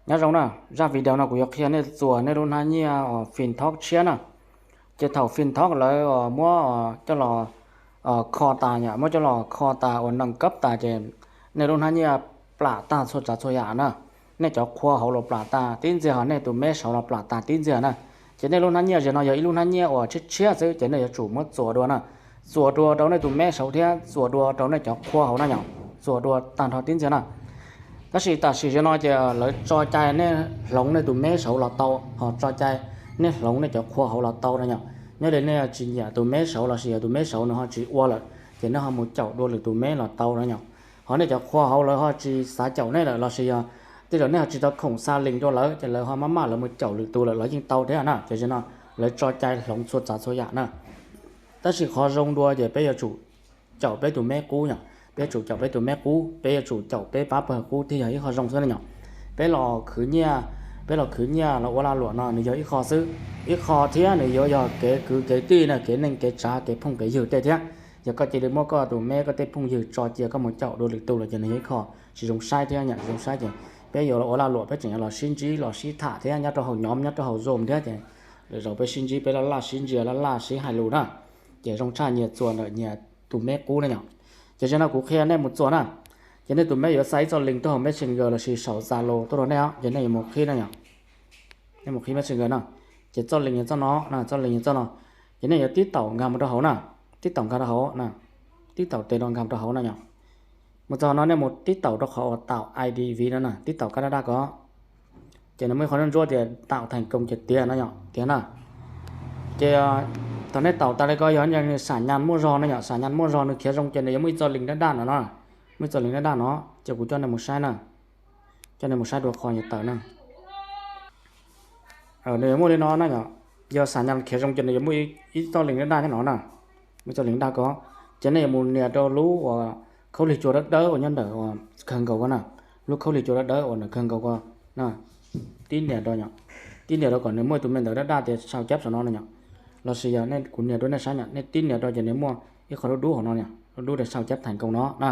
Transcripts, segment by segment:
Nyob zoo na, zaj video no kuv yuav qhia nej txuas nej lub hnab nyiaj uas Fintoch tshiab na. Ces thaum Fintoch lawv muab coj los kho tas yom, muab coj los kho tas uas nws kab tas ces nej lub hnab nyiaj plam tag txhua tsav txhua yam na. Nej cov qhua hauv los plam tas tib ntxiag, ho nej tus meb sauv los plam tas tib ntxiag na. Ces nej lub hnab nyiaj zaum no yog ib lub hnab nyiaj uas tshiab tshiab xwb, ces nej yuav tsum muab txuas dua na. Txuas dua rau nej tus meb sauv thiab txuas dua rau nej cov qhua hauv na yom, txuas dua tag nrho tib ntxiag na. Tab sis tam sim zaum no ces lawv tso cai nej hloov nej tus meb sauv los tau, ho tso cai nej hloov nej cov qhua hauv los tau no yom. Nyob li nej tsis nyiam tus meb sauv lossis yog tus meb sauv nws ho tsis ua lawm, ces nej ho mus caum dua lwm tus meb los tau no yom. Ho nej cov qhua hauv lawv ho tsis xav caum nej lawm lossis yog tej zaum nej ho tsis tau khoom xa link rau lawv, ces lawv ho maj maj lawv mus caum lwm tus lawm los yeej tau thiab na. Ces zaum no lawv tso cai hloov txhua tsav txhua yam na. Tab sis qhov zoo dua ces peb yuav tsum caum peb tus meb qub yom, peb yuav tsum caum peb tus meb qub, peb yuav tsum caum peb pab pawg qub thiaj yog ib qho zoo xwb na yom. Peb los khwv nyiaj, peb los khwv nyiaj los ua lag luam no nws yog ib qho xwb, ib qho thiab nws yuav yog kev kwv kev tij na, kev neej kev tsav, kev phooj kev ywg tej thiab. Yog koj cia li muab koj tus meb koj tej phooj ywg tso cia koj mus caum dua lwm tus lawm ces nws yog ib qho tsis zoo saib thiab yom, tsis zoo saib ces peb yuav los ua lag luam peb tseem yuav los sib ntsib los sib tham thiab nyob rau hauv nhóm nyob rau hauv Zoom thiab ces lwm zaus peb sib ntsib peb laj laj sib ntsia laj laj sib hais lus na. Ces zoo tshaj nyias txuas ntawm nyias tus meb qub ne yom. Ces zaum no kuv qhia nej mus txuas na. Ces nej tus meb yuav xa ib txoj link tuaj hauv Messenger lossis saum Zalo tuaj rau nej os, ces nej yuav mus qhib na yom. Nej mus qhib Messenger no, ces txoj link yog txoj no, txoj link yog txoj no. Ces nej yuav tib taum nkag mus rau hauv na, tib taum nkag rau hauv na, tib taum tes rau nkag rau hauv na yom. Mus txog no nej mus tib taum rau qhov uas tạo ID ví no na, tib taum kab daj daj ko. Ces nws muaj ib qho ntsuab tias tạo thành công ces tiav no yom, tiav na. Ces thaum nej taum tas li ko yog xam nyas muaj zog no yom, xam nyas muaj zog nws khiav zoo ces nws yuav muaj ib txoj link daj daj no no, muaj ib txoj link daj daj no, ces kuv coj nej mus saib na, coj nej mus saib dua qhov yuav tawm na. Nws yuav muaj li no na yom, yog xam nyas khiav zoo ces nws yuav muaj ib txoj link daj daj nyob no na, muaj ib txoj link daj ko. Ces nej yuav mus nias rau lub uas khaub lig cua dawb dawb uas nyob ntawm uas kawg nkaus ko na, lub khaub lig cua dawb dawb uas ntawm kawg nkaus ko na, tib nias rau yom, tib nias rau kom nws muaj tus me ntawv daj daj tias sau cab saum no na yom, lossis yog nej kuv nias rau nej saib yom, nej tib nias rau ces nws muaj ib qho dub dub hauv no, dub dub tias sau cab thành công no na.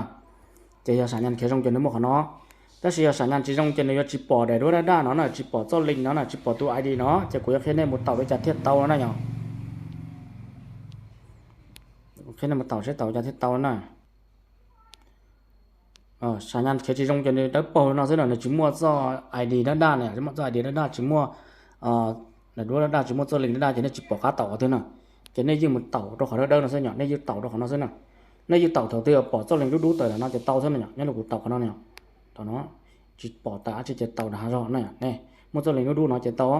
Ces yog xam nyas khiav zoo ces nws muaj qhov no, tab sis yog xam nyas tsis zoo ces nws yuav tsis pom daim duab daj daj no na, tsis pom txoj link no na, tsis pom tus ID no, ces kuv yuav qhia nej mus taum li cas thiaj tau no na yom. Qhia nej mus taum seb taum li cas thiaj tau na. Xam nyas khiav tsis zoo ces nws dawb paug no xwb na, nws tsis muaj txoj ID daj daj na, tsis muaj txoj ID daj daj, tsis muaj daim duab daj daj, tsis muaj txoj link daj daj ces nej tsis pom qab taum qhov twg na. Ces nej yeej mus taum rau qhov dawb dawb no xwb yom, nej yeej taum rau qhov no xwb na. Nej yeej taum thaum twg pom txoj link dub dub tawm ntawm no ces tau xwb na yom, nyob li kuv taum qhov no na yom. Thaum no tsis pom tas dab tsi ces taum nram hav zog na yom, muaj txoj link dub dub no ces tau.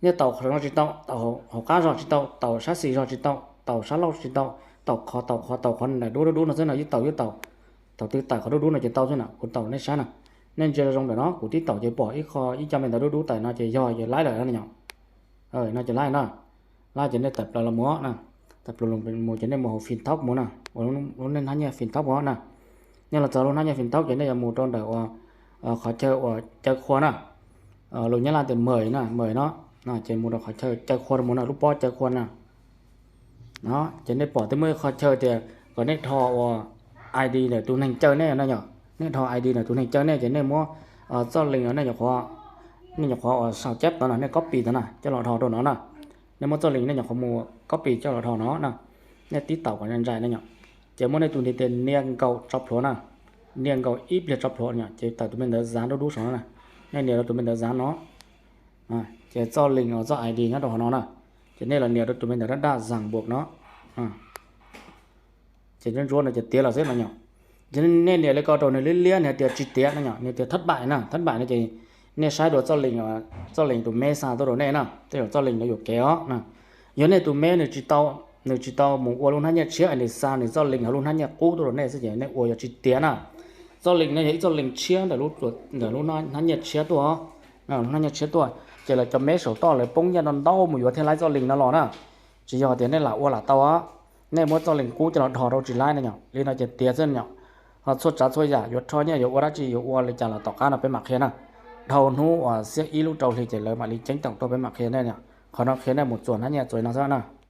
Nej taum qhov no tsis tau, taum hauv qab zog tsis tau, taum sab xis zog tsis tau, taum sab laug tsis tau, taum qhov taum qhov taum qhov daim duab dub dub no xwb na, yeej taum yeej taum. Thaum twg tawm qhov dub dub no ces tau xwb na, kuv taum nej saib na. Nej ntsia zoo ntawm no kuv tib taum ces pom ib qho ib co me ntawv dub dub tawm no ces yog yog laib lawm no yom. No ces laib na. Laib ces nej tawm plaws los mus na, tawm plaws los mus ces nej mus hauv Fintoch mus na, ua lub nej hnab nyiaj Fintoch mus na. Nej los txog lub hnab nyiaj Fintoch ces nej yuav mus rau ntawm uas qhov chaw uas caw qhua na. Lus Nyab Laj tias mời na, mời no, ces mus rau qhov chaw caw qhua mus na, lub pob caw qhua na. No ces nej pom twb muaj ib qho chaw tias kom nej rho uas ID ntawm tus neeg caw nej no yom, nej rho ID ntawm tus neeg caw nej ces nej muab txoj link nej nyuam qhuav, nej nyuam qhuav uas sau cab tod no nej copy tod na coj los rho rau no na. Nej muab txoj link nej nyuam qhuav mus copy coj los rho no na. Nej tib taum kom ntsais na yom, ces muab nej tus ntiv tes nias nkaus tso plhuav na, nias nkaus ib pliag tso plhuav yom, ces tawm tus me ntawv zav dub dub saum no na. Nej nias rau tus me ntawv zav no, ces txoj link uas txoj ID nyob rau qhov no na. Ces nej los nias rau tus me ntawv daj daj zam npuas no. Ces ntsuab ntsuab no ces tiav los xwb no yom. Ces nej nias li ko rau nws liab liab nws hais tias tsis tiav no yom, nws tias thất bại na, thất bại no ces nej saib dua txoj link, txoj link tus meb xa tuaj rau nej na, tej zaum txoj link no yuam kev os na. Yog nej tus meb nws tsis tau, nws tsis tau mus ua lub hnab nyiaj tshiab es nws xa nws txoj link hauv lub hnab nyiaj qub tuaj rau nej xwb ces nej ua yog tsis tiav na. Txoj link no yog ib txoj link tshiab ntawm lub, ntawm lub hnab nyiaj tshiab tuaj, lub hnab nyiaj tshiab tuaj, ces lawv cov meb saum toj lawv poob nyiaj ntau ntau mus yuav thiaj laib txoj link no los na. Tsis yog tias nej lam ua lam tau, nej muab txoj link qub coj los dhos rau tsis laib no yom, li no ces tiav xwb yom. Ho txhua tsav txhua yam yuav rho nyiaj yuav ua dab tsi yuav ua li cas los tom qab no peb mam qhia na. Dhau hnub uas xiab ib lub rau hli ces lawv mam li ceeb toom tuaj peb mam qhia nej. Qhov no qhia nej mus txuas hnab nyiaj txuas no xwb na.